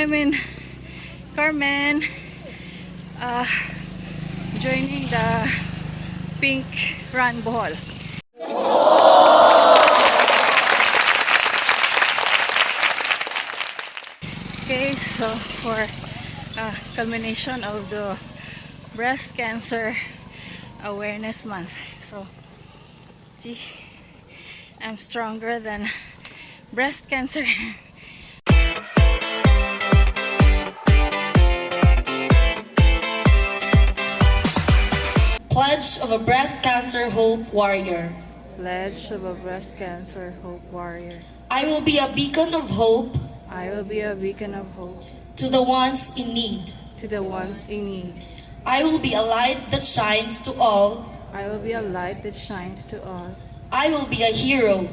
I'm in Carmen, joining the Pink Run Bohol. Okay, so for culmination of the Breast Cancer Awareness Month. So, see, I'm stronger than breast cancer. Pledge of a Breast Cancer Hope Warrior. Pledge of a Breast Cancer Hope Warrior. I will be a beacon of hope I will be a beacon of hope to the ones in need. To the ones in need. I will be a light that shines to all. I will be a light that shines to all. I will be a hero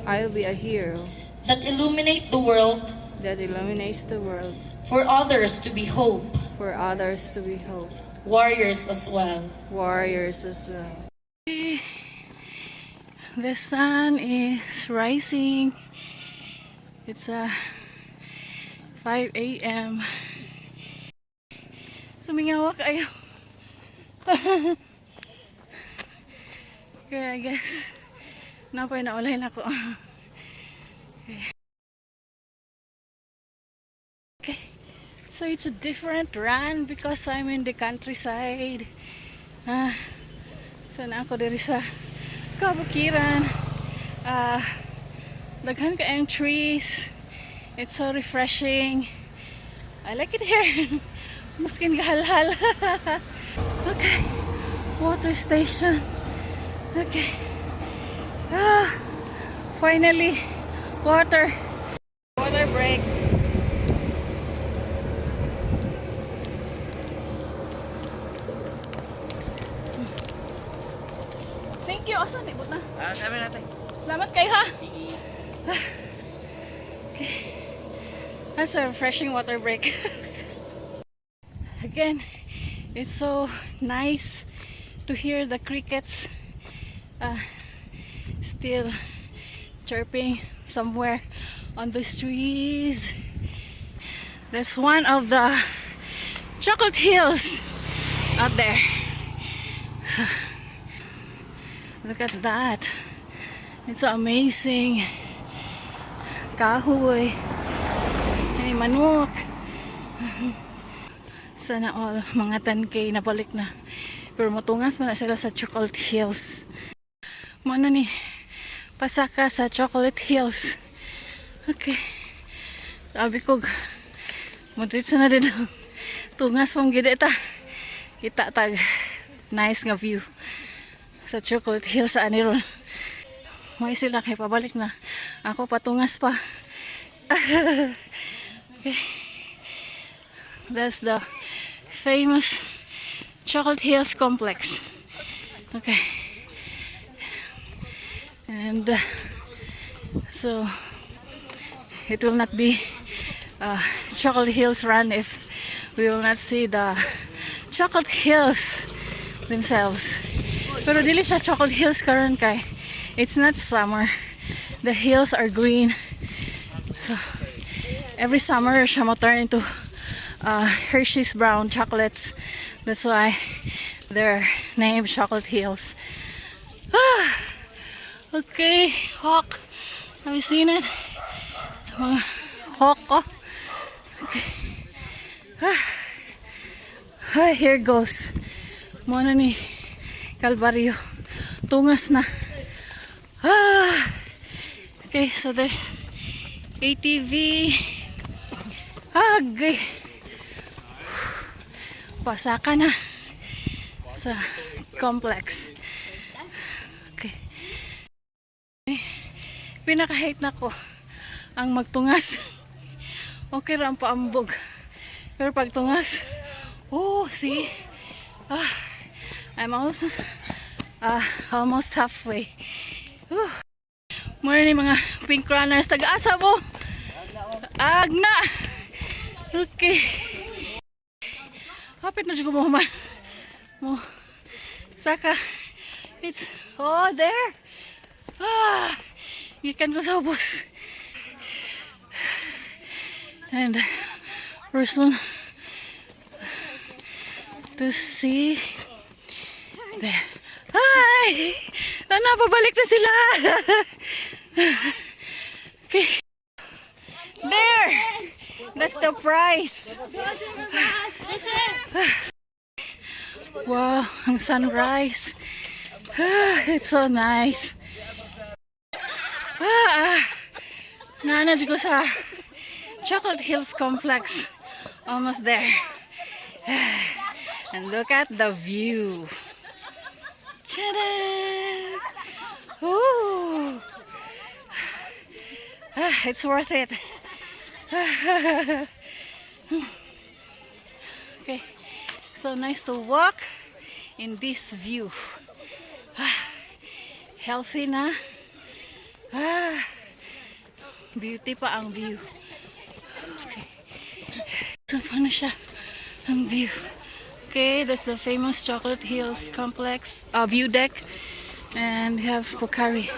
I will be a hero that illuminate the world that illuminates the world for others to be hope for others to be hope. Warriors as well. Warriors as well. The sun is rising. It's 5 a.m. Sumingawa kaayo. Kaya I guess napay na ulay na ko. Okay. So it's a different run because I'm in the countryside. Ah, so naa ko diri sa kabukiran. Ah, daghan kaayong trees. It's so refreshing. I like it here. Maskin gahalhal. Okay. Water station. Okay. Ah, finally, water. Water break. Thank you. Asa ni na? Ah, sabi natin. Salamat kaayo ha. Okay. That's a refreshing water break. Again, it's so nice to hear the crickets still chirping somewhere on the trees. That's one of the Chocolate Hills out there. So, look at that. It's so amazing. Kahoy. Ay, manok. Sana all mga 10K na balik na. Pero motungas man na sila sa Chocolate Hills. Mao na ni pasaka sa Chocolate Hills. Okay. Sabi ko, modiretso na dito. Tungas mong gid ta. Kita tag nice nga view sa Chocolate Hills sa ani ron. May sila kay pabalik na. Ako patungas pa. Okay. That's the famous Chocolate Hills complex. Okay. And so it will not be Chocolate Hills Run if we will not see the Chocolate Hills themselves. Pero dili siya Chocolate Hills karon kay it's not summer. The hills are green. So every summer siya mo turn into Hershey's brown chocolates. That's why they're named Chocolate Hills. Ah, okay, hawk. Have you seen it? Mga hawk, oh. Okay. Ah. Ah, here goes. Mao na ni Calvario. Tungas na. Ah. Okay, so there's ATV. Agay. Pasaka na sa complex. Okay. Pinaka-hate na ko ang magtungas. Okay ra ang paambog. Pero pagtungas, oh, see? Ah, I'm almost halfway. Whew. Morning, mga pink runners. Taga-asa mo? Agna! Okay. Hapit na siya mo mo. Saka. It's, oh, there. Ah, gikan ko sa ubos. And First one to see there. Hi! Tana, pabalik na sila! Okay. There! That's the prize! Wow, ang sunrise. It's so nice. Naa na ko sa Chocolate Hills Complex. Almost there. And look at the view. Ta-da! Ooh. It's worth it. Okay. So nice to walk in this view. Healthy na. Beauty pa ang view. Okay. So paano siya ang view? Okay, that's the famous Chocolate Hills Complex view deck. And we have Pocari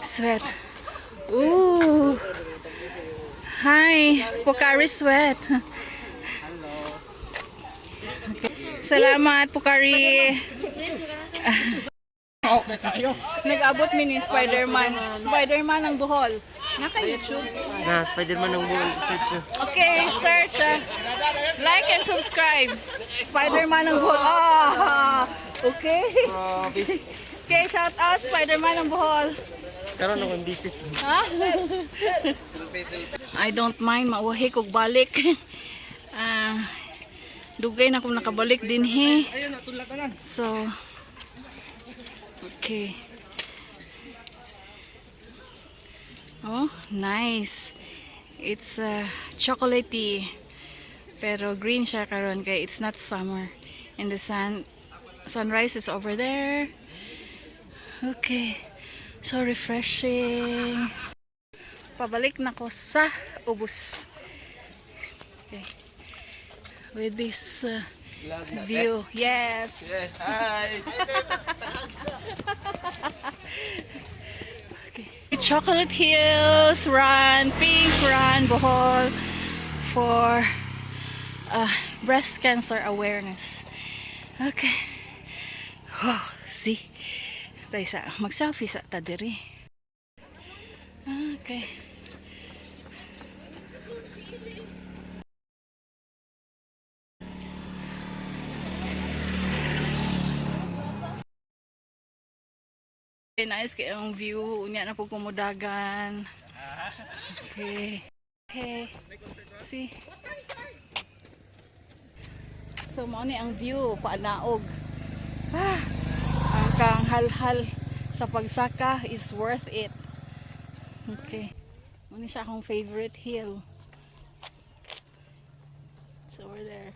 Sweat. Ooh! Hi! Pocari Sweat. Okay. Salamat, Pocari. Nag-abot mi ni Spider-Man. Spider-Man ang Bohol. Naka-YouTube. Na, Spider-Man ang Bohol. Search nyo. Okay, search. Like and subscribe. Spider-Man ang Bohol. Ah, okay. Okay, shout out Spider-Man ang Bohol. Karon akong visit. Ha? I don't mind mauhi kog balik. Dugay na kong nakabalik dinhi. So, okay. Oh, nice. It's chocolatey. Pero green siya karon kay it's not summer. And the sunrise is over there. Okay. So refreshing. Pabalik na ko sa ubos. Okay. With this view. Yes. Hi! Okay. Chocolate Hills Run, Pink Run, Bohol for breast cancer awareness. Okay. Oh, see? Tayo sa, mag-selfie sa ta diri. Okay. Okay, nice kay ang view. Unya na po kumudagan. Okay. Okay. See? So, mao ni ang view, paanaog. Ang kang halhal sa pagsaka is worth it. Okay. Mao ni siya akong favorite hill. It's over there.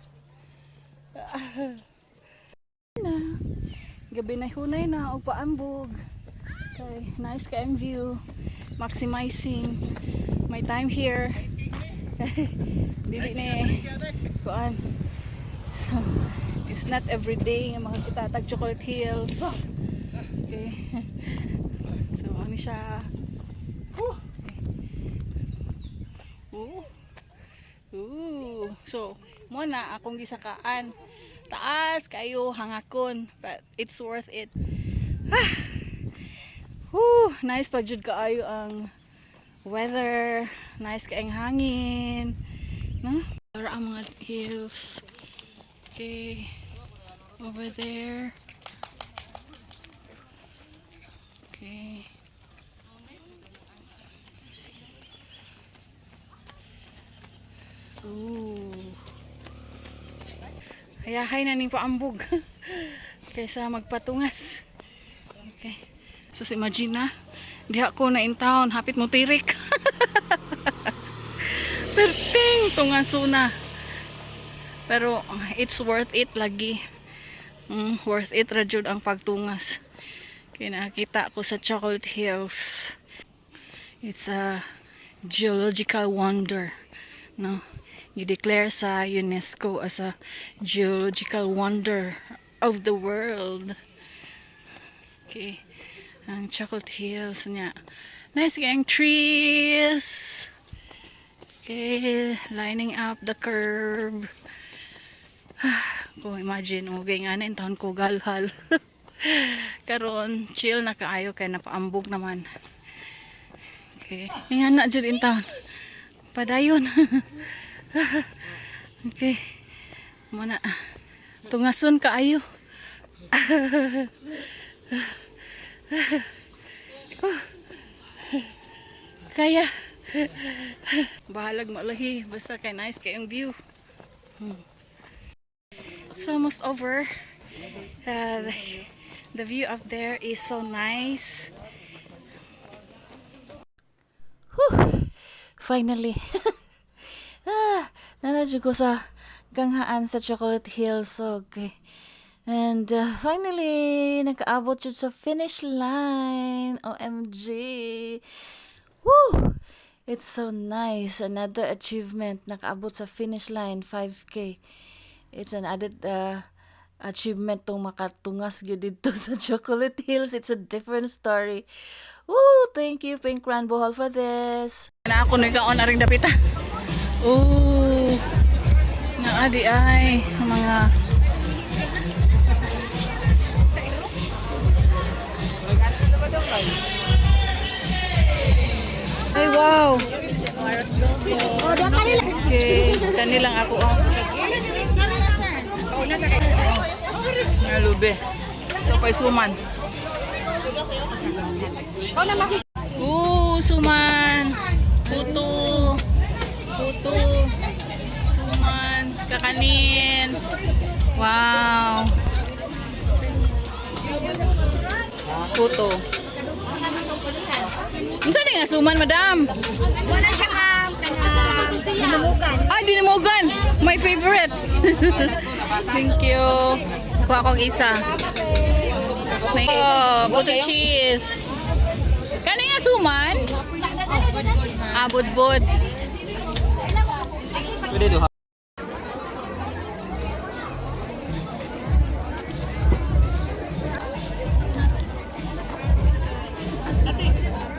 Na. Gabi na, hunay na og paambog. Okay, nice kay ang view. Maximizing my time here. Dili ni kuan. So, it's not every day nga makakita tag Chocolate Hills. Okay. So, ano siya? Whew. Okay. Ooh. Ooh. So, mao na akong gisakaan. Taas kayo hangakon, but it's worth it. Whew, nice pa jud kaayo ang weather. Nice kay ang hangin. No? There ang mga hills. Okay. Over there. Okay. Ooh. Hayahay na ning paambog kaysa magpatungas. Okay. So imagine na, diha ko na in town, hapit mo tirik. Perting tungasuna. Pero it's worth it lagi. Worth it ra jud ang pagtungas. Kaya nakita ko sa Chocolate Hills. It's a geological wonder. No? Gi-declare sa UNESCO as a geological wonder of the world. Okay. Ang Chocolate Hills niya. Nice kayong trees. Okay, lining up the curve. Kung imagine, okay nga na taon ko galhal. Karon, chill na kaayo kay napaambog naman. Okay. Nga na jud in town. Padayon. Okay. Muna. Tungason kaayo. Kaya. Bahalag malahi. Basta kay nice kayong view. It's almost over. The view up there is so nice. Whew! Finally. Ah, naa na jud ko sa ganghaan sa Chocolate Hills. Okay. And finally, nakaabot jud sa finish line. OMG. Woo! It's so nice. Another achievement. Nakaabot sa finish line, 5K. It's an added achievement tong makatungas gyud dito sa Chocolate Hills. It's a different story. Woo! Thank you, Pink Run Bohol, for this. Na ako nagkaon na ring dapita. Oh! Naa di ay ang mga. Ay, wow! Okay, kanilang ako ah. Nga lube. Ito pa'y suman. Ooh, suman. Puto. Puto. Suman. Kakanin. Wow. Puto. Unsa ni nga suman, madam? Wala siya, ma'am. Kana dinumugan. Ay, dinumugan! My favorite! Thank you. Kuha kong isa. Thank you. Oh, butter cheese. Kani nga suman? Ah, budbud. Pwede duha.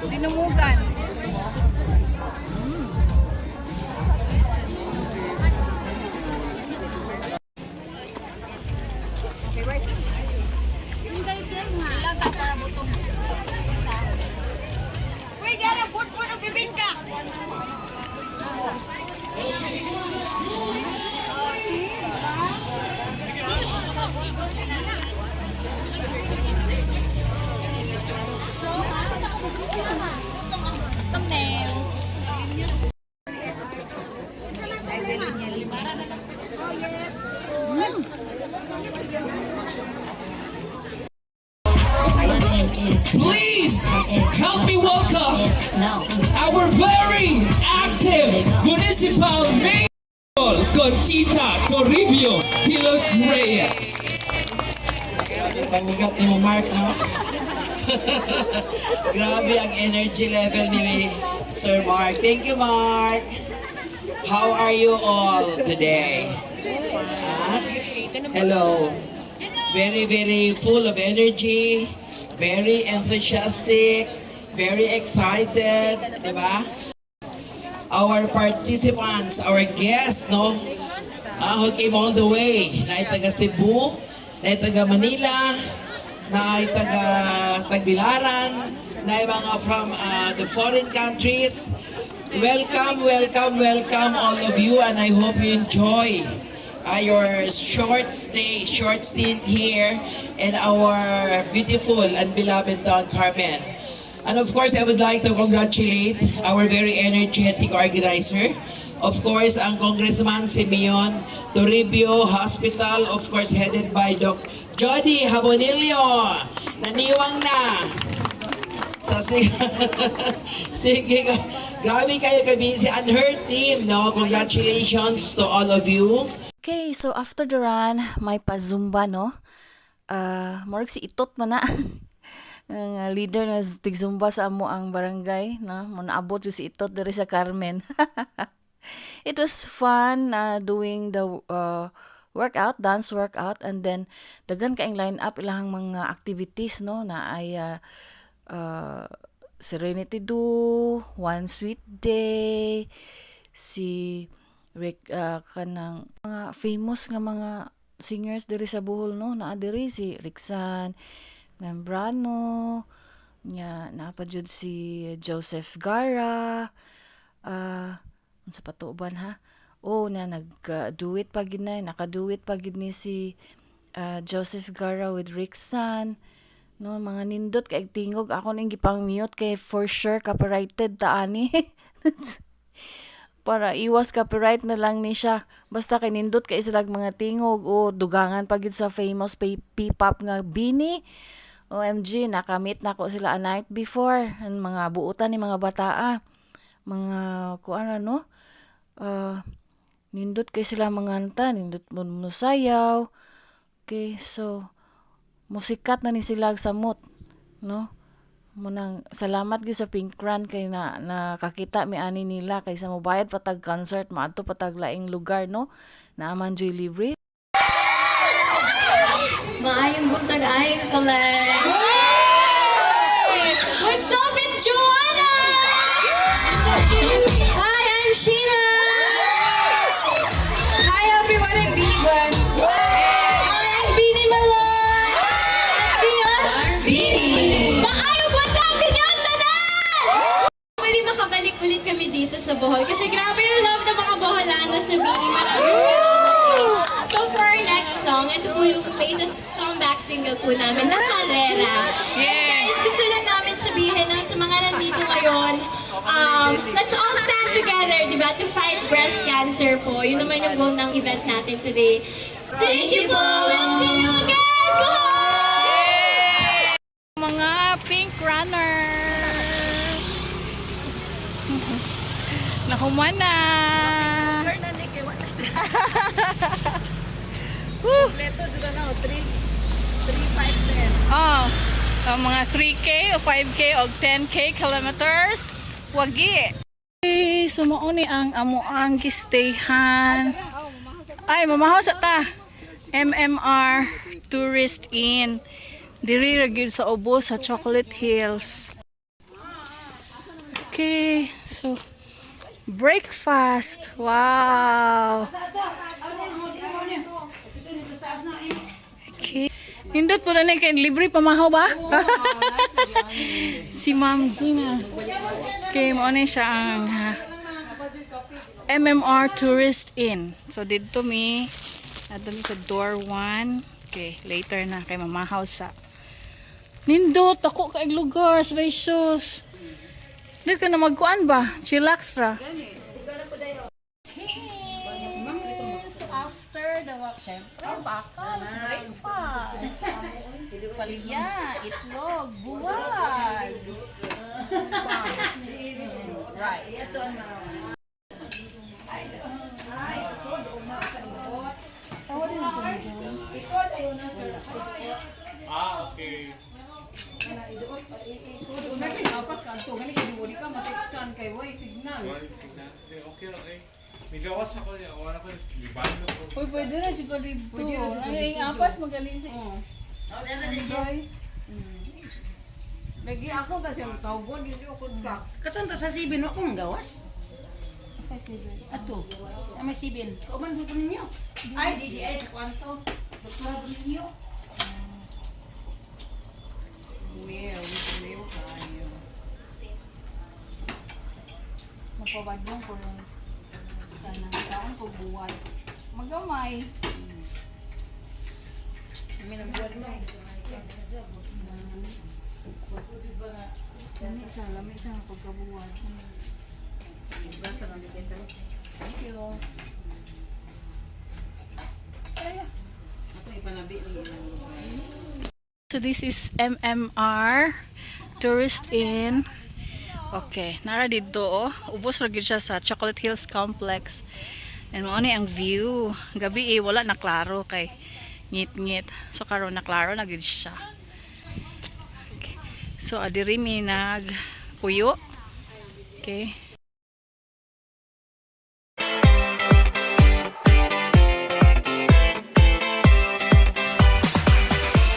Dinumugan. Uy, gara budbud og bibingka. Thumbnail. Please help me welcome our very active municipal mayor, Conchita Toribio de los Reyes. Pamigat ni mo, Mark, no? Grabe ang energy level ni Sir Mark. Thank you, Mark. How are you all today? Huh? Hello. Very, very full of energy, very enthusiastic, very excited, di ba? Our participants, our guests, no? Ah, who came all the way. Na taga Cebu, na taga Manila, na taga Tagbilaran, na mga from the foreign countries. Welcome, welcome, welcome all of you, and I hope you enjoy your short stay, short stint here in our beautiful and beloved Don Carmen. And of course, I would like to congratulate our very energetic organizer. Of course, ang Congressman Simeon Toribio Hospital, of course, headed by Doc Jody Habonillo. Naniwang na. Sa sige, sige, grabe kayo ka-busy. And her team, no? Congratulations to all of you. Okay, so after the run, may pa-zumba, no? Murag si Itot man na. Ang leader na tig-zumba sa amo ang barangay, no? Mo naabot jud si Itot diri sa Carmen. It was fun doing the workout, dance workout, and then daghan kaayong line up ilahang mga activities, no, na ay Serenity Do, One Sweet Day. Si Rick, kanang mga famous nga mga singers diri sa Bohol, no, naa diri si Rixan Membrano nya, naa pa jud si Joseph Gara, unsa pa to uban, ha? Oh, na nag duet pa gid na, nakaduet pa gid ni si Joseph Gara with Rixan, no. Mga nindot kay tingog, ako ning gipang mute kay for sure copyrighted ta ani. Para iwas copyright na lang ni siya, basta kay nindot kay sila mga tingog. O dugangan pa gid sa famous P-pop nga Bini. OMG, nakamit na ko sila a night before ang mga buutan ni mga bataa, mga kuan, ano, nindot kay sila manganta, nindot mo musayaw. Okay, so musikat na ni sila samot, no. Munang salamat gyud sa Pink Run kay na nakakita mi ani nila kaysa mobayad pa tag concert, maadto pa tag laing lugar, no, naa man juy libre. Maayong buntag, ayong collect. What's up? It's Joanna! Hi, I'm Sheena! Hi everyone, I'm Bini Gwen. Hi, I'm Bini Malone! Bini! Maayong buntag ninyong tanan! Hopefully makabalik ulit kami dito sa Bohol. Kasi grabe yung love ng mga Boholano sa Bini. Maraming salamat po. So for our next song, ito po yung latest comeback single po namin na Karera. And guys, gusto lang namin sabihin na sa mga nandito ngayon, let's all stand together, di ba, to fight breast cancer po. Yun naman yung goal ng event natin today. Thank you po! We'll see you again! Bye! Mga Pink Runners, nahuman na. Woo! Oh, ang mga 3K o 5K o 10K kilometers. Wagi. Okay, so mao ni ang amoang gistayhan. Ay, mamahaw sa ta. MMR Tourist Inn. Diri ra gyud sa ubos sa Chocolate Hills. Okay, so breakfast. Wow. Okay. Nindot po na ni kay libre pamahaw ba? Si Ma'am Gina. Okay, mao ni siya ang ha, MMR Tourist Inn. So didto mi, adto mi sa door 1. Okay, later na kay mamahaw sa. Nindot ako kay lugar, spacious. Dito ka na magkuan ba? Chillax ra. Hey, so after the walk, syempre, bakal, breakfast. Palya, itlog, buwad. Right. Okay lang eh. May gawas ako niya. Wala ko libando ko. Uy, pwede na dito dito. Ay, ang apas, magaling si... Andoy. Lagi ako kasi ang tawgon, hindi ako ka. Katong ta sa sibin, wa kong gawas. Sa sibin. Ato. Sa may sibin. Kauban ko ninyo. Ay, di di ay sa kwanto. Doktor ninyo. Well, kayo. Magpabadlong ko yung kanang taon ko buwad. Magamay. Lami siya, lami siya ang pagkabuwad. Thank you. Ako ipanabi ni ilang lugar. So this is MMR Tourist Inn. Okay, nara didto oh. Ubos ra gyud siya sa Chocolate Hills Complex. And mao ni ang view. Gabi eh, wala na klaro kay ngit-ngit. So karon na klaro na gyud siya. Okay. So adiri mi nag puyo. Okay.